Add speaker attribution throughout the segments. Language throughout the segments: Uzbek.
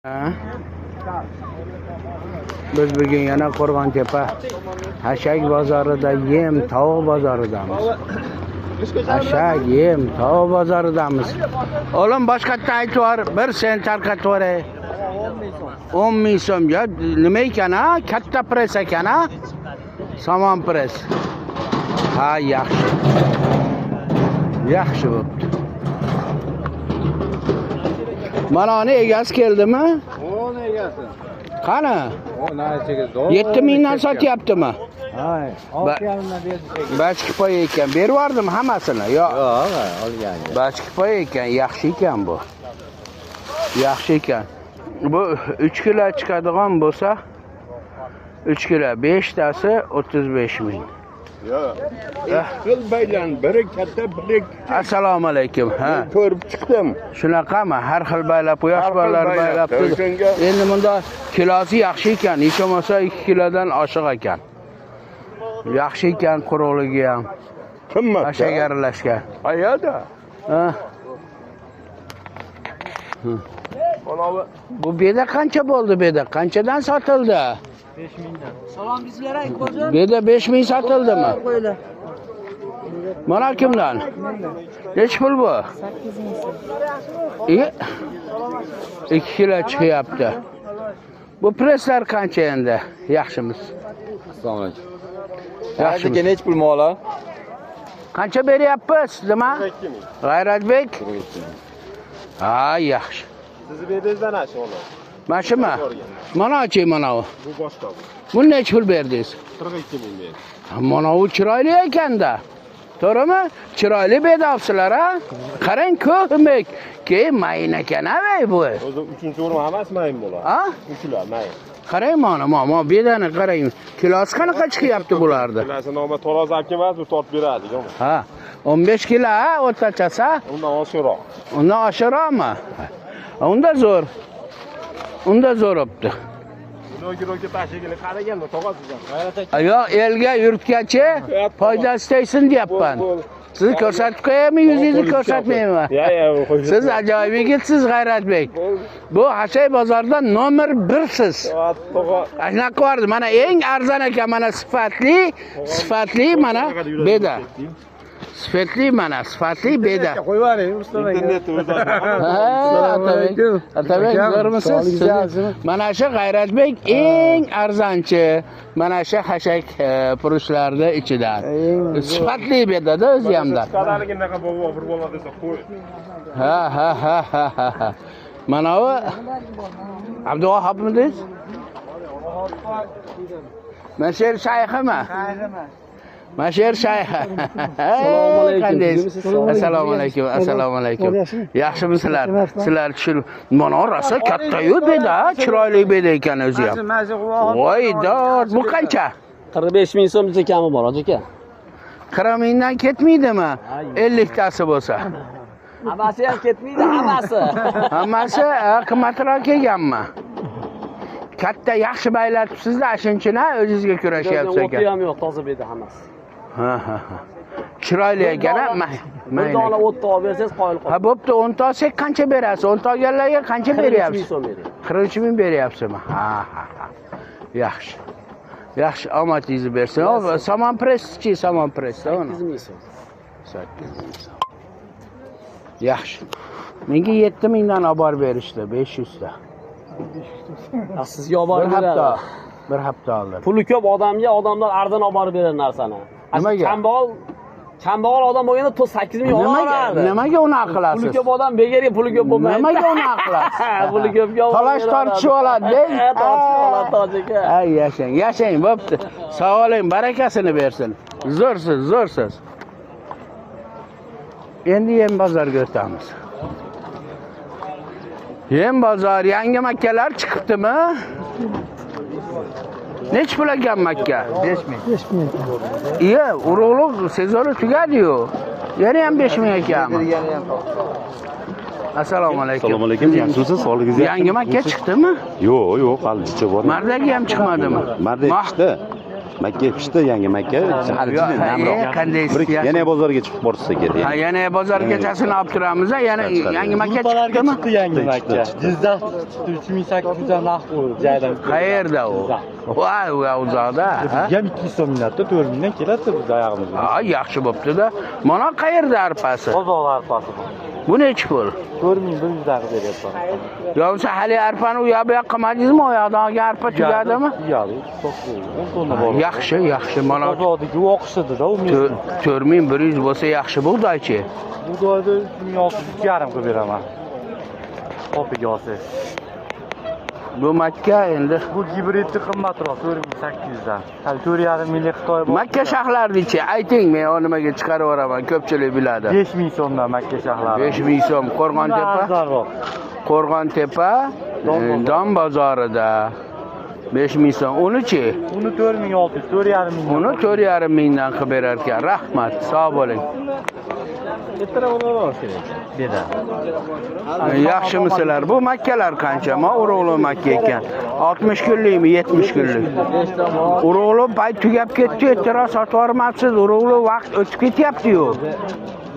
Speaker 1: Ha? Biz bugun yana Qo'rg'ontepa Xashak bozorida, yem tovuq bozoridamiz. Xashak yem tovuq bozoridamiz. Oğlum boshqatdan aytib yubor, bir sent tarqatib yuboray. 10 ming so'm. Ya nima ekan ha? Katta press ekan ha? Somon press. Ha, yaxshi. Yaxshi bo'pti. Mana uni egasi keldimi?
Speaker 2: O'n egasi.
Speaker 1: Qani?
Speaker 2: 18.
Speaker 1: 7 mingdan sotyaptimi?
Speaker 2: Hay, 6,5dan berdi.
Speaker 1: Bachki poy ekan. Berib yubordim hammasini. Yo'q.
Speaker 2: Yo'q, olgan.
Speaker 1: Bachki poy ekan, yaxshi ekan bu. Yaxshi ekan. Bu 3 kilo chiqadigan bo'lsa, 3 kilo 5 tasi 35 ming.
Speaker 3: Yo'q. Xil baylan, biri katta, biri kichik.
Speaker 1: Assalomu alaykum. Ha.
Speaker 3: Ko'rib chiqdim.
Speaker 1: Shunaqami? Har xil baylab, yosh
Speaker 3: Har xil
Speaker 1: bolalar
Speaker 3: baylab,
Speaker 1: baylabdi.
Speaker 3: O'shanga.
Speaker 1: Endi bunda kilosi yaxshi ekan, hech bo'lmasa 2 kilodan oshiq ekan. Yaxshi ekan quruqligi ham.
Speaker 3: Qimmat.
Speaker 1: Xashak aralashgan.
Speaker 3: Qayerda?
Speaker 1: Ha.
Speaker 3: Manavi
Speaker 1: Bu beda qancha bo'ldi beda? Qanchadan sotildi?
Speaker 2: 5 mingdan.
Speaker 4: Salom bizlar aytib
Speaker 1: Beda 5 ming sotildimi?
Speaker 4: qo'ylar.
Speaker 1: Mana kimdan? Nechi pul bu?
Speaker 4: 8 ming so'm.
Speaker 1: 2 kilo chiqyapti. Bu presslar qancha endi? Yaxshimiz.
Speaker 2: Assalomu alaykum.
Speaker 1: Yaxshimiz.
Speaker 2: Aka, nechi pul mola?
Speaker 1: Qancha beryapmiz, nima? G'ayratbek? Ha, yaxshi.
Speaker 5: Sizni bedingizdan ana shu uni.
Speaker 1: Mana shumi? Mana chi mana u.
Speaker 5: Bu boshqa bu.
Speaker 1: Buni nechi pul berdingiz?
Speaker 5: 42 ming berdi.
Speaker 1: Mana u chiroyli ekanda. To'g'rimi? Chiroyli bedobsizlar ha? Qarang, ko'hmek. Keyin mayin ekan ha bu.
Speaker 5: O'zi 3-o'rin hammasi mayin bo'ladi.
Speaker 1: Ha?
Speaker 5: Uchilar mayin.
Speaker 1: Qarang mana, mana bedani qarang. Kilosi qanaqa chiqyapti bularni?
Speaker 5: Kilosi noma tarozi olib kelmas, bu tortib beradi.
Speaker 1: Ha, 15 kilo ha, o'rtachasi.
Speaker 5: Undan oshiqroq.
Speaker 1: Undan oshiqroqmi? Unda zo'r. Unda zo'r bo'pti.
Speaker 5: Ro'gi tashigini qaraganda tog'a sizdan. G'ayrat aka.
Speaker 1: Yo'q, elga yurtgacha foydasi tegsin deyapman. Sizni ko'rsatib qo'yaymi, yuzingizni ko'rsatmayman.
Speaker 5: Ya, ya, qo'y.
Speaker 1: Siz ajoyib yigitsiz, G'ayratbek. Bu Xashak bozorida nomer 1siz.
Speaker 5: Tog'a.
Speaker 1: Shunaqa qilardi. Mana eng arzon ekan, mana sifatli, sifatli mana beda. Sifatli mana, sifatli beda.
Speaker 2: Qo'yib yuboring, Mustafa aka.
Speaker 5: Internetda o'zi.
Speaker 1: Ha, Otabek, Otabek zo'rmisiz? Mana shu G'ayratbek eng arzonchi, mana shu xashak furushlarni ichidan. Sifatli bedada o'zi hamda.
Speaker 5: Chiqadarligini naqa bobo bir bola desa qo'y.
Speaker 1: Ha, ha, ha, ha, ha, ha. Mana bu Abduvahobmi deysiz? Mana shu yer shayximi? Mana shu yer shayxi.
Speaker 2: Assalomu alaykum.
Speaker 1: Qandaysiz? Assalomu alaykum. Assalomu alaykum. Yaxshimisizlar? Sizlar tushirib. Mana rosa katta-yu beda, chiroyli beda ekan o'zi ham. Voy dod, bu qancha?
Speaker 6: 45 ming so'm biza kami bor, aka.
Speaker 1: 40 mingdan ketmaydimi? 50 tasi bo'lsa.
Speaker 6: Hammasi ham ketmaydi, hammasi.
Speaker 1: Hammasi qimmatroq kelganmi? Katta yaxshi baylatibsiz-da, shuning o'zingizga kurashyapsiz
Speaker 6: O'ti
Speaker 1: ekan.
Speaker 6: ham yo'q, toza beda hammasi.
Speaker 1: Ha, ha, ha. Chiroyli ekan, ha?
Speaker 6: Bir dona o'tni olib bersangiz qoyil
Speaker 1: Ha,
Speaker 6: qoladi.
Speaker 1: bo'pti, 10 ta olsak qancha berasiz? 10 ta olganlarga qancha
Speaker 6: 43 ming
Speaker 1: beryapsiz?
Speaker 6: so'm beryapsiz.
Speaker 1: 43 ming beryapsizmi? Ha, ha, ha. Yaxshi. Yaxshi, omadingizni bersin. O, somon presschi, somon press,
Speaker 6: 8 ming so'm.
Speaker 1: 8 ming so'm. Yaxshi. Menga 7 mingdan olib borib berishdi, 500 ta.
Speaker 6: Ha, sizga olib borib
Speaker 1: Bir hafta,
Speaker 6: beradi.
Speaker 1: bir hafta oldin.
Speaker 6: Puli ko'p odamga odamlar arzon olib borib beradi narsani.
Speaker 1: Nimaga?
Speaker 6: Kambag'al odam bo'lganda 8 ming
Speaker 1: Nimaga,
Speaker 6: olaverardi.
Speaker 1: nimaga unaqa
Speaker 6: Puli
Speaker 1: qilasiz?
Speaker 6: ko'p odam begarga puli ko'p bo'lmaydi.
Speaker 1: Nimaga unaqa qilasiz?
Speaker 6: Puli ko'pga olib
Speaker 1: Talash
Speaker 6: beradi.
Speaker 1: tortishib oladi,
Speaker 6: Ha, tortishib oladi Toji aka.
Speaker 1: Ay, yashang, yashang, bo'pti. Sog' oling, barakasini bersin. Zo'rsiz, zo'rsiz. Endi yem bozorga o'tamiz. Yem bozor, yangi makkalar chiqibdimi? Nechi pul ekan makka?
Speaker 2: 5 ming.
Speaker 4: 5 ming.
Speaker 1: Iya, urug'liq sezoni tugadi-yu. Yana ham 5 ming ekanmi? Assalomu alaykum.
Speaker 7: Assalomu alaykum. Yaxshimisiz? Sog'ligingiz yaxshimi?
Speaker 1: Yangi makka chiqdimi?
Speaker 7: Yo'q, yo'q, hali jicha bor.
Speaker 1: Mardagi ham chiqmadimi?
Speaker 7: Mardak chiqdi. Makka pishdi, yangi makka. Hali
Speaker 1: Yo'q,
Speaker 7: namroq.
Speaker 1: qanday
Speaker 7: Bir yana bozorga chiqib borsa kerak.
Speaker 1: Ha, yana bozorgachasini olib turamiz, yana yangi makka chiqdimi?
Speaker 2: Chiqdi yangi makka. Jizzax chiqdi 3800 dan narx qo'ydi jaydan.
Speaker 1: Qayerda u? Voy, u uzoqda. Ha?
Speaker 2: Bizga ham 200 so'mdan 4000 dan keladi biz oyog'imizga.
Speaker 1: Ha, yaxshi bo'pti-da. Mana qayerda arpasi?
Speaker 2: Bozor arpasi bu.
Speaker 1: Bu nechi pul?
Speaker 2: 4100 dan beryapman.
Speaker 1: Yo'qsa hali arpani u yoq bu yoq qilmadingizmi? U yoqdan olgan arpa tugadimi?
Speaker 2: Tugadi. 10 tonna bor.
Speaker 1: Yaxshi, yaxshi. Mana
Speaker 2: bozordagi o'qishdi-da u
Speaker 1: 4100 bo'lsa yaxshi bug'doychi.
Speaker 2: Bug'doyni 3600 yarim qilib beraman. Qopiga olsangiz.
Speaker 1: Bu makka endi.
Speaker 2: Bu gibridni qimmatroq 4800 dan. Hali 4,5 minglik Xitoy bor.
Speaker 1: Makka shaxlarnichi ayting, men o nimaga chiqarib yuboraman, ko'pchilik biladi.
Speaker 2: 5000 so'mdan makka shaxlari.
Speaker 1: 5000 so'm Qo'rg'ontepa.
Speaker 2: Arzonroq.
Speaker 1: Qo'rg'ontepa don bozorida 5000 so'm. Uni-chi?
Speaker 2: Uni 4600, 4,5 ming.
Speaker 1: Uni 4,5 mingdan qilib berar ekan. Rahmat, sog' bo'ling. Yaxshimisizlar? Bu makkalar qancha? Ma urug'li makka ekan. 60 kunlikmi, 70 kunlik? Urug'li payt tugab ketdi, ertaroq sotib yubormabsiz. Urug'li vaqt o'tib ketyapti-yu.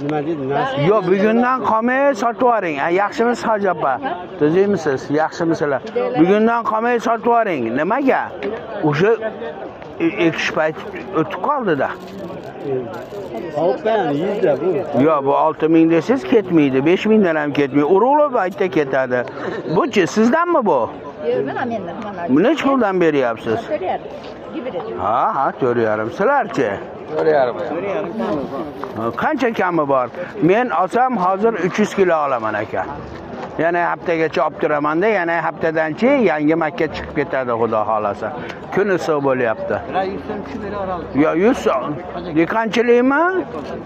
Speaker 8: Nima deydi?
Speaker 1: Yo'q, bugundan qolmay sotib yuboring. Yaxshimisiz hoji opa? Tuzukmisiz? Yaxshimisizlar? Bugundan qolmay sotib yuboring. Nimaga? O'sha ekish payti o'tib qoldi-da. Yo'q, bu 6000 desangiz ketmaydi, 5000 dan ham ketmaydi. Urug'li paytda ketadi. Bu-chi, sizdanmi bu?
Speaker 4: Yo'q, mana mendan, mana.
Speaker 1: Bu necha puldan beryapsiz?
Speaker 4: 4,5. Gibrid.
Speaker 1: Ha, ha, 4,5. Sizlarchi? 4,5. Qancha kami bor? Men olsam hozir 300 kilo olaman aka. Yana haftagacha olib turaman-da, yana haftadanchi yangi makka chiqib ketadi, xudo xolasa. Kun issiq bo'lyapti. Yo, 100 so'm. Dehqonchilikmi?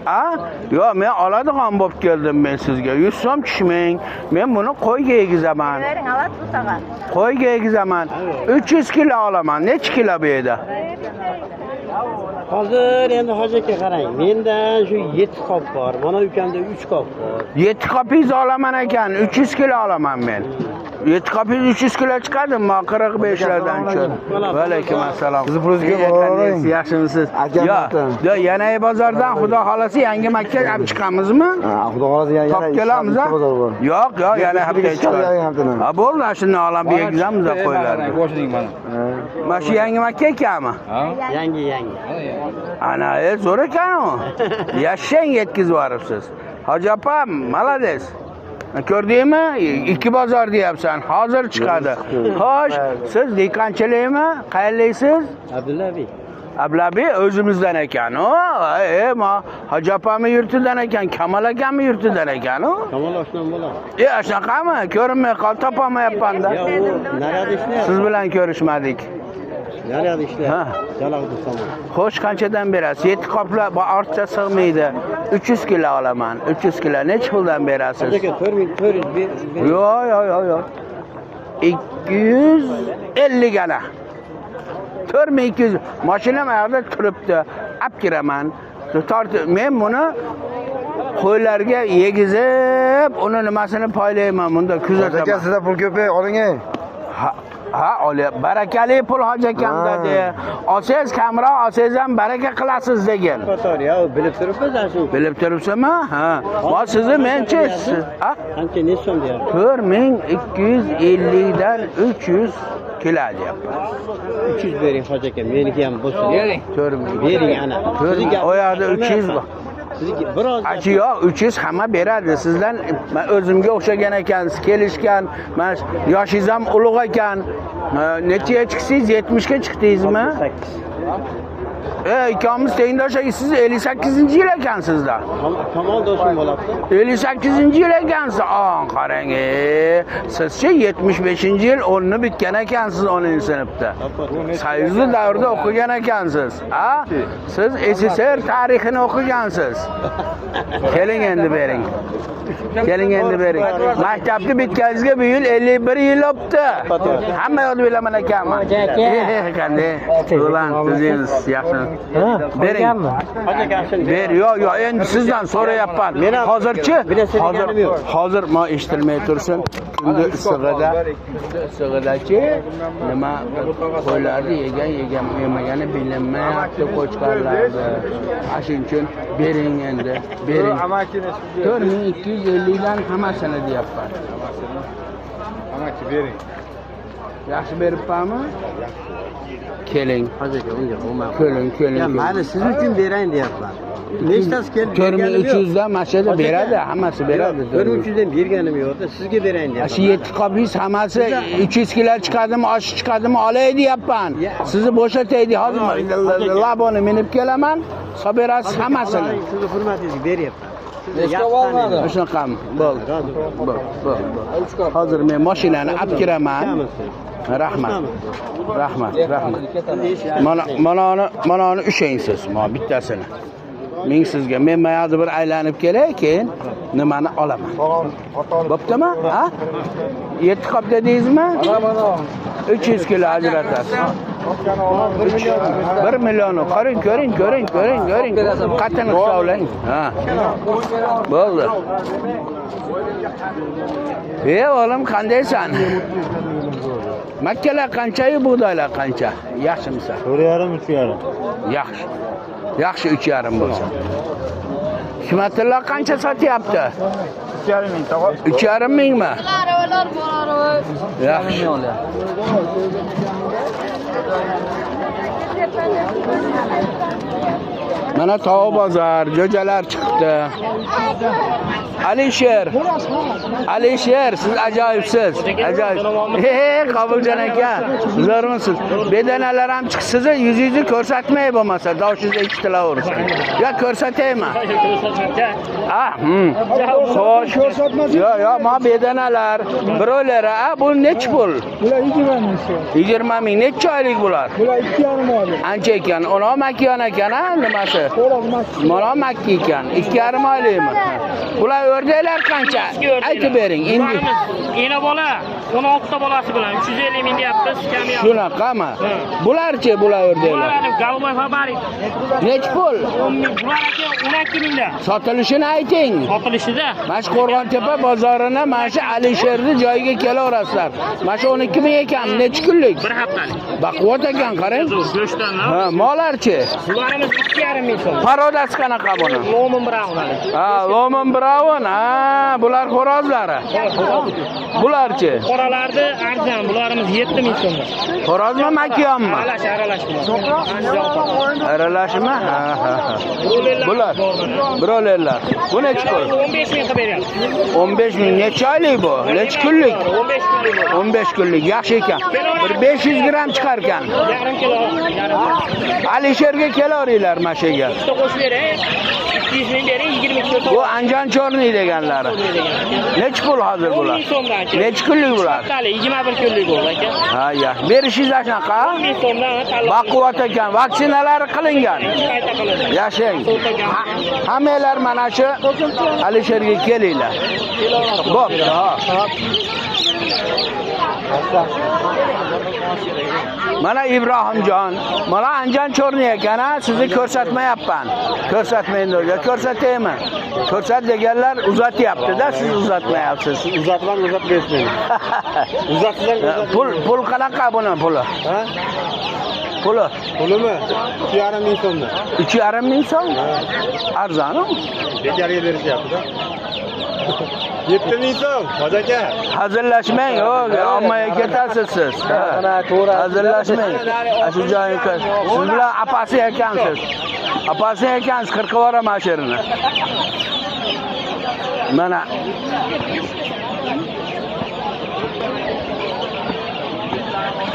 Speaker 1: A? Yo'q, men oladigan bo'lib keldim men sizga. 100 so'm tushmang. Men buni qo'yga egizaman.
Speaker 4: Bering, alasiz bu tog'a.
Speaker 1: Qo'yga egizaman. 300 kilo olaman. Necha kilo bu yerda?
Speaker 8: Hozir endi hoji aka qarang, mendan shu 7 qop bor, mana ukamda 3 qop bor.
Speaker 1: 7 qopingizni olaman ekan, 300 kilo olaman men. 7 qopingiz 300 kilo chiqadimi? 45 lardan tushadi. Va alaykum assalom.
Speaker 9: Sizni pulingizga boravering.
Speaker 1: Yaxshimisiz?
Speaker 9: Akam
Speaker 1: Yo'q, yana bozordan xudo xolasa yangi makka olib chiqamizmi?
Speaker 9: Ha, xudo xolasa yana
Speaker 1: Topib kelamiz, a?
Speaker 9: bozor bor.
Speaker 1: Yo'q, yo'q, yana hafta
Speaker 9: chiqadi,
Speaker 1: chiqadi. Ha, bo'ldi, shundan olib yegizamiz qo'ylarni. Mana shu yangi makka ekanmi?
Speaker 8: Yangi, yangi.
Speaker 1: Ana, zo'r ekan u. Yashang yetkazib yuboribsiz. Hoji opam, malades. Ko'rdingmi? 2 bozor deyapsan. Hozir chiqadi. Xo'sh, siz dehqonchilikmi? Qayerlisiz?
Speaker 8: Abdullabiy.
Speaker 1: Ablabiy o'zimizdan ekan u. Ma Hoji opamni yurtidan ekan, Kamol akamni yurtidan ekan u.
Speaker 8: Kamol oshnam bo'ladi.
Speaker 1: Shunaqami? Ko'rinmay qoldi, topolmayapman-da.
Speaker 8: Yo'q, u narada ishlayapti.
Speaker 1: Siz bilan ko'rishmadik.
Speaker 8: Narada ishlayapti. Jaloliddin tomon.
Speaker 1: Xo'sh, qanchadan berasiz? 7 qoplar bu ortcha sig'maydi. 300 kilo olaman. 300 kilo necha puldan berasiz?
Speaker 8: Hoji aka 4400
Speaker 1: Yo'q, yo'q, yo'q, yo'q. 250 gana. 4200. Mashinam ayog'ida turibdi. Olib kiraman. Men buni qo'ylarga yegizib, uni nimasini poylayman, bunda kuzataman.
Speaker 9: Aka, sizda pul ko'p, oling.
Speaker 1: Ha, olyap. Barakali pul hoji akam dedi. Olsangiz kamroq, olsangiz ham baraka qilasiz degan.
Speaker 8: Qator, ya, bilib turibmiz ana shu.
Speaker 1: Bilib turibsizmi? Ha. Va sizni menchi? Ha?
Speaker 8: Qancha necha so'm deyapti?
Speaker 1: 4250 dan 300 kilo deyapman.
Speaker 8: 300 bering hoji aka, meniki ham bo'lsin.
Speaker 1: Bering. 4000.
Speaker 8: Bering ana.
Speaker 1: O yoqda 300 bor.
Speaker 8: Sizniki biroz
Speaker 1: Achi yo'q, 300 hamma beradi. Sizdan men o'zimga o'xshagan ekansiz, kelishgan. Mana yoshingiz ham ulug' ekan. Nechaga chiqdingiz? 70 ga chiqdingizmi?
Speaker 8: 8.
Speaker 1: Ikkovimiz tengdosh ekansiz. Siz 58-yil ekansizda.
Speaker 8: Kamol do'stim bo'ladi.
Speaker 1: 58-yil ekansiz. Qarang, sizchi 75-yil 10ni bitgan ekansiz 10-sinfda. Soyuzli davrda o'qigan ekansiz. Ha? Siz SSR tarixini o'qigansiz. Keling endi bering. Keling endi bering. Maktabni bitganingizga bu yil 51 yil o'tdi. Hamma yoqni bilaman ekanman. Qanday? Ulan, sizingiz yaxshi. Bering. Ber, yo'q, yo'q, endi sizdan so'rayapman. Hozirchi? Hozir ma eshitilmay tursin. Kunni issig'ida, issig'idachi nima qo'ylarni yegan, yegan, yemagani bilinmayapti qo'chqorlarni. Shuning uchun bering endi, bering. 4250 dan hammasini deyapman.
Speaker 5: Amaki bering.
Speaker 1: Yaxshi beribmanmi? Keling.
Speaker 8: Hozir unga bo'lmadi.
Speaker 1: Keling, keling.
Speaker 8: Ya mayli siz uchun berayin deyapman. Nechtasi kelib berganim yo'q.
Speaker 1: 4300 dan mana shu yerda beradi, hammasi beradi.
Speaker 8: 4300 dan berganim yo'q-da, sizga berayin deyapman.
Speaker 1: Shu yetti qopingiz hammasi 300 kilo chiqadimi, oshiq chiqadimi, olay deyapman. Sizni bo'shataydi. Hozir laboni minib kelaman, solib berasiz hammasini.
Speaker 8: Sizni hurmatingizga beryapman.
Speaker 1: Shunaqami? Bo'ldi. Bo'ldi, bo'ldi. Hozir men mashinani olib kiraman. Rahmat. Rahmat, rahmat. Mana uni ushlang siz, mana bittasini. Ming sizga. Men mayada bir aylanib kelay, keyin nimani olaman. Bo'ptimi? Ha? 7 qop dedingizmi? 300 kilo ajratasiz. 1 million. Qarang, ko'ring, ko'ring, ko'ring, ko'ring. Qatini hisoblang. Ha. Bo'ldi. Ey o'g'lim, qandaysan? Makkalar qancha-yu bug'doylar qancha? Yaxshimisan?
Speaker 2: 4,5 3,5.
Speaker 1: Yaxshi. Yaxshi 3,5 bo'lsa. Hikmatullo qancha sotyapti?
Speaker 5: 3,5 ming tog'a.
Speaker 1: 3,5 mingmi? Yaxshi. Mana tovuq bozor, jo'jalar chiqdi. Alisher. Alisher, siz ajoyibsiz. Ajoyib. Hey, Qobuljon aka, zo'rmisiz? Bedanalar ham chiqdi, sizni yuzingizni ko'rsatmay bo'lmasa, dovushingiz eshitilaversin. Ya ko'rsataymi? Ha, Xo'sh. Yo'q, yo'q, ma bedanalar, birovlar, a, bu nechi pul?
Speaker 5: Bular 20 ming so'm.
Speaker 1: 20 ming. Necha oylik bular?
Speaker 5: Bular 2,5 oylik.
Speaker 1: Ancha ekan. Ona makyon ekan, ha, nimasi? Mana makki ekan. 2,5 oylikmi? Bular o'rdaklar qancha? Aytib bering. Endi
Speaker 10: Ena bola 16 ta bolasi bilan 350 ming deyapmiz, kami yo'q.
Speaker 1: shunaqami? Bularchi, bular o'rdaklar?
Speaker 10: Bular Golubay Fabarik
Speaker 1: Nechi pul?
Speaker 10: 10 ming, bular aka 12 mingdan.
Speaker 1: Sotilishini ayting.
Speaker 10: Sotilishida
Speaker 1: Mana shu Qo'rg'ontepa bozorini, mana shu Alisherni joyiga kelaverasizlar. Mana shu 12 ming ekan, necha kunlik?
Speaker 10: Bir haftalik.
Speaker 1: Baquvvat ekan, qarang.
Speaker 10: Go'shtdan.
Speaker 1: Ha, mollarchi?
Speaker 10: Bularimiz 2,5 ming so'm.
Speaker 1: Parodasi qanaqa buni?
Speaker 10: Loman Brown.
Speaker 1: Ha, Loman Brown. Ha, bular xo'rozlari. Bularchi?
Speaker 10: Qoralarni arzon, bularimiz 7 ming so'mdan.
Speaker 1: Xo'rozmi, makyonmi?
Speaker 10: Aralash, aralash bular.
Speaker 1: Aralashmi? Ha, ha, ha. Bular. Broilerlar. Bu nechi pul?
Speaker 10: 15 ming qilib beryapmiz.
Speaker 1: 15 ming. Necha oylik bu? Necha kunlik?
Speaker 10: 15 kunlik.
Speaker 1: 15 kunlik. Yaxshi ekan. Bir 500 gram chiqar ekan.
Speaker 10: Yarim kilo, yarim kilo.
Speaker 1: Alisherga kelaveringlar mana shu yerga.
Speaker 10: Bitta qo'shib beray. 200 ming bering, 20 kilo.
Speaker 1: Bu Anjan Chorniy deganlari. Necha pul hozir bular?
Speaker 10: 10 ming so'mdan aka.
Speaker 1: Necha kunlik bular?
Speaker 10: Haftalik 21 kunlik bo'ldi aka.
Speaker 1: Ha, yaxshi. Berishingiz shunaqa?
Speaker 10: 10 ming so'mdan tanlab.
Speaker 1: Baquvvat ekan, vaksinalari qilingan.
Speaker 10: Qayta qilindi.
Speaker 1: Yashang. Hammanglar mana shu Alisherga kelinglar. Bo'pti, ha. Mana Ibrohimjon, mana Anjan Chorniy ekan, ha, sizni ko'rsatmayapman. Ko'rsatmaydi, yo ko'rsataymi? Ko'rsat deganlar uzatyapti-da, siz uzatmayapsiz.
Speaker 8: Uzatman, uzatmaysiz meni. Uzatsang
Speaker 1: Pul qanaqa buni puli?
Speaker 8: Ha?
Speaker 1: Puli?
Speaker 8: Pulimi? 3,5 ming so'mdan.
Speaker 1: 3,5 ming so'm? Arzon-u.
Speaker 5: Bekarga berishyapti-da. 7 ming so'm, hoji aka.
Speaker 1: Hazillashmang, yo'q, ommaga ketasiz siz. Hazillashmang. Shu joyga siz bilan apasi ekansiz. Apasi ekansiz, qirqib yuboraman shu yerini. Mana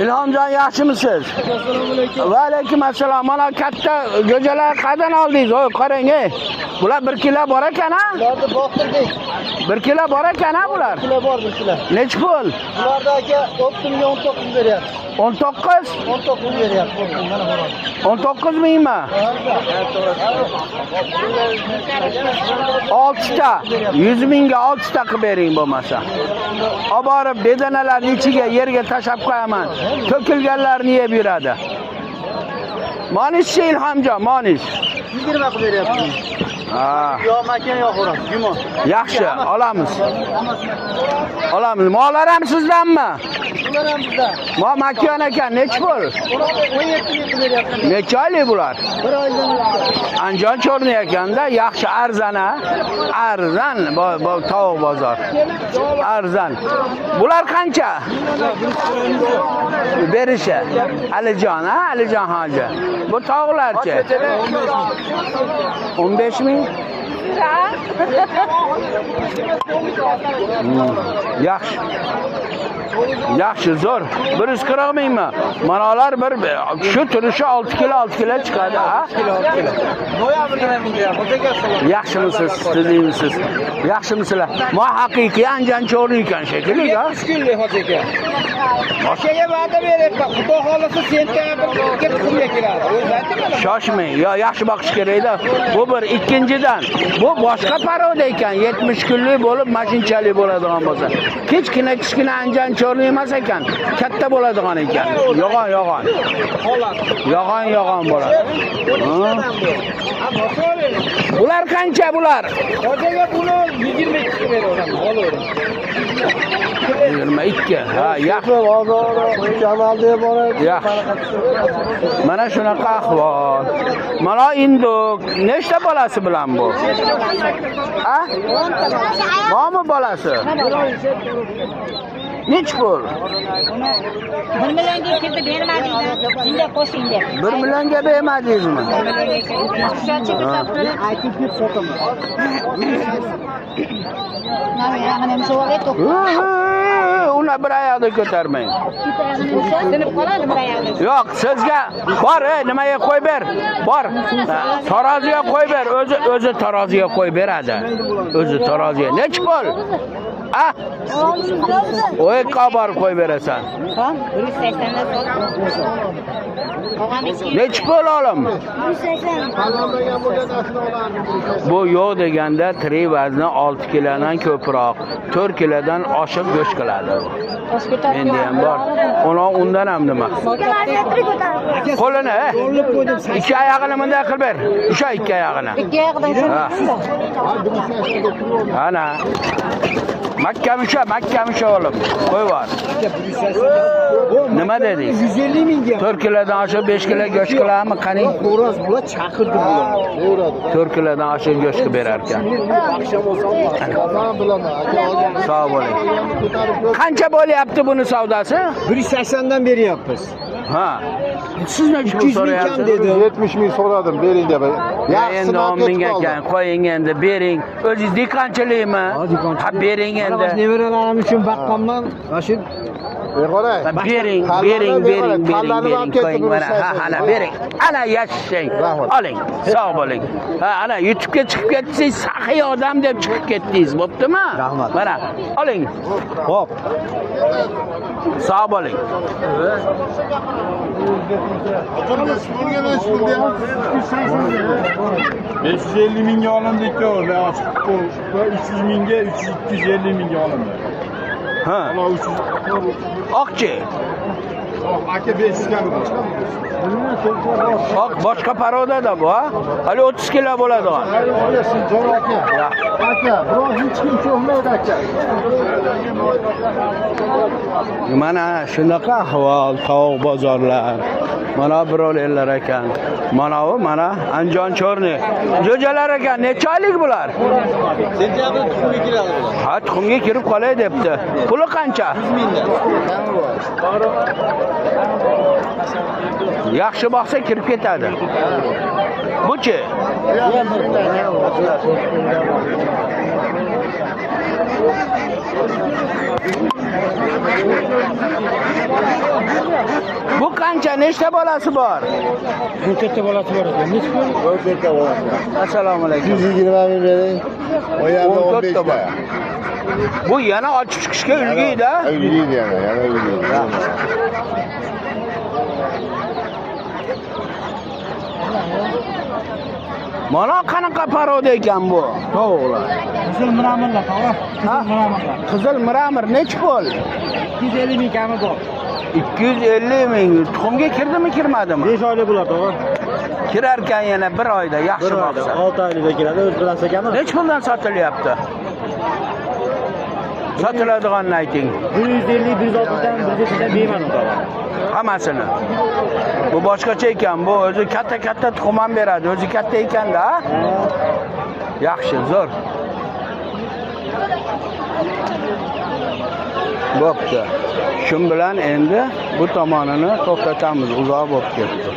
Speaker 1: Ilhomjon, yaxshimisiz? Va alaykum assalom. Mana katta go'jalar qayerdan oldingiz? Oy, qarang, ey. Bular 1 kilo bor ekan, ha?
Speaker 8: Bularni boqtirdik.
Speaker 1: 1 kilo bor ekan, ha bular?
Speaker 8: 1 kilo bor, 1 kilo.
Speaker 1: Nechi pul?
Speaker 8: Bularda aka 10 19 beryapti.
Speaker 1: 19?
Speaker 8: 19 beryapti. Mana xo'roz.
Speaker 1: 19 mingmi? 6 ta. 100 mingga 6 ta qilib bering bo'lmasa. Olib borib bedanalarni ichiga yerga tashab qo'yaman. To'kilganlarni yeb yuradi. Monishchi Ilhomjon, monish.
Speaker 8: 20 qilib beryapmiz.
Speaker 1: Ha.
Speaker 8: Yo makan yo xo'roz, yumon.
Speaker 1: Yaxshi, olamiz. Olamiz. Mollar ham sizdanmi?
Speaker 8: Ular ham bizdan.
Speaker 1: Mo makan ekan, nechi pul?
Speaker 8: 17 ming qilib beryapmiz.
Speaker 1: Necha oylik bular?
Speaker 8: Bir oydan
Speaker 1: Andijon chorni ekanda, yaxshi arzon a. Arzon tovuq bozor. Arzon. Bular qancha? Berishi. Alijon, ha, Alijon hoji. Bu tovuqlarchi? 15 ming. Yaxshi. Yaxshi, zo'r. 140 mingmi? Manalar bir shu turishi 6 kilo 6 kilo chiqadi, ha? Yaxshimisiz, tuzukmisiz? Yaxshimisizlar? Ma haqiqiy Andijon cho'ri ekan shekilli, ha?
Speaker 8: 3 kunlik hoji aka. Akaga va'da beryapman. Xudo xolasa sentyabrga tuxumga keladi. O'zi aytdi.
Speaker 1: Shoshmang, yo yaxshi boqish kerak-da. Bu bir, ikkinchidan, bu boshqa paroda ekan. 70 kunlik bo'lib, mashinchalik bo'ladigan bo'lsa. Kichkina kichkina Andijon cho'rni emas ekan, katta bo'ladigan ekan. Yo'g'on, yo'g'on. Yo'g'on, yo'g'on bo'ladi. Bular qancha bular?
Speaker 8: Hojiga buni 22 ga beraman, olavering.
Speaker 1: 22. Ha, yaxshi. Yaxshi. Mana shunaqa ahvol. Mana induk nechta bolasi bilan bu? Ha? Bormi bolasi? Nech pul?
Speaker 4: 1 millionga kirdi bermadingiz. Shunday qo'shing deb.
Speaker 1: 1 millionga bermadingizmi?
Speaker 8: Aytib deb sotaman.
Speaker 1: Uni bir oyoqda ko'tarmang.
Speaker 4: Sinib qoladi bir oyog'i.
Speaker 1: Yo'q, sizga bor, nimaga qo'yib ber. Bor. Taroziga qo'yib ber, o'zi taroziga qo'yib beradi. O'zi taroziga. Nech pul? Ha? O'y borib qo'yib berasan.
Speaker 4: Ha? 180 dan sol.
Speaker 1: Nech pul olim?
Speaker 4: 180.
Speaker 1: Bu yo'q deganda tirik vazni 6 kilodan ko'proq, 4 kilodan oshiq go'sht qiladi bu. Menda ham bor. Ona undan ham nima? Qo'lini, ikki oyog'ini bunday qilib ber. O'sha ikki oyog'ini.
Speaker 4: Ikki oyog'idan
Speaker 1: Ana. Mahkam usha, mahkam usha oğlum. Qo'y bor. Nima dedingiz?
Speaker 8: 150 mingga.
Speaker 1: 4 kilodan oshiq 5 kilo go'sht qiladimi? Qani?
Speaker 8: Xo'roz bular chaqirdi bular.
Speaker 1: 4 kilodan oshiq go'sht qilib berar ekan. Sog' bo'ling. Qancha bo'lyapti buni savdosi?
Speaker 8: 180 dan beryapmiz.
Speaker 1: Ha. Siz necha pul
Speaker 8: 200 ming kam
Speaker 1: so'rayapsiz?
Speaker 8: dedim.
Speaker 9: 70 ming so'radim, bering deb.
Speaker 1: Endi 10 ming ekan, qo'ying endi, bering. O'zingiz dehqonchilikmi? Ha, bering endi.
Speaker 8: Nevaralarim uchun baqqanman. Mana shu
Speaker 1: Bering, bering, bering, bering, bering, qo'ying mana. Ha, ana bering. Ana yashang. Oling. Sog' bo'ling. Ha, ana YouTube'ga chiqib ketsangiz, saxiy odam deb chiqib ketdingiz, bo'ptimi? Mana, oling.
Speaker 8: Xo'p.
Speaker 1: Sog' bo'ling.
Speaker 3: 550 mingga olindi ikkovi, ochiq 300 mingga, 250 mingga olindi.
Speaker 1: Ha. Oqchi.
Speaker 3: Aka 500 ga
Speaker 1: Oq boshqa parodada bu, ha? Hali 30 kilo bo'ladigan.
Speaker 9: Aka, birov hech kim so'rmaydi aka.
Speaker 1: Mana shunaqa ahvol, tovuq bozorlar. Mana birodarlar ekan. Mana bu, mana Andijon chorni. Jo'jalar ekan, necha oylik bular?
Speaker 8: Sentyabr tuxumga kiradi bular.
Speaker 1: Ha, tuxumga kirib qolay debdi. Puli qancha?
Speaker 8: 100 mingdan.
Speaker 1: Yaxshi boqsa kirib ketadi. Buchi? Bu qancha? Nechta bolasi bor?
Speaker 8: 14 ta bolasi bor ekan. Necha pul?
Speaker 3: 14 ta bolasi.
Speaker 1: Assalomu alaykum.
Speaker 9: 120 ming bering.
Speaker 3: O yerda
Speaker 1: 14
Speaker 3: 15
Speaker 1: ta bor.
Speaker 3: ta.
Speaker 1: Bu yana ochib chiqishga ulguydi-a?
Speaker 3: Ulguydi yana, yana ulguydi.
Speaker 1: Mana qanaqa paroda ekan bu tovuqlar?
Speaker 8: Qizil mramorlar, tog'a. Qizil mramorlar.
Speaker 1: Qizil mramor necha pul?
Speaker 8: 250 ming kami bor.
Speaker 1: 250 ming. Tuxumga kirdimi, kirmadimi?
Speaker 8: 5 oylik bular, tog'a.
Speaker 1: Kirarkan yana bir oyda yaxshi boqsa.
Speaker 5: 6 oylikda kiradi, o'z bilasiz akami?
Speaker 1: Nechi puldan sotilyapti? Sotiladiganini ayting.
Speaker 5: 150, 160 dan, 170 dan bemalol topadi.
Speaker 1: Hammasini. Bu boshqacha ekan, bu o'zi katta-katta tuxum ham beradi, o'zi katta ekanda. Yaxshi, zo'r. Bo'pti. Shun bilan endi bu tomonini to'xtatamiz, uzoq bo'lib ketdi.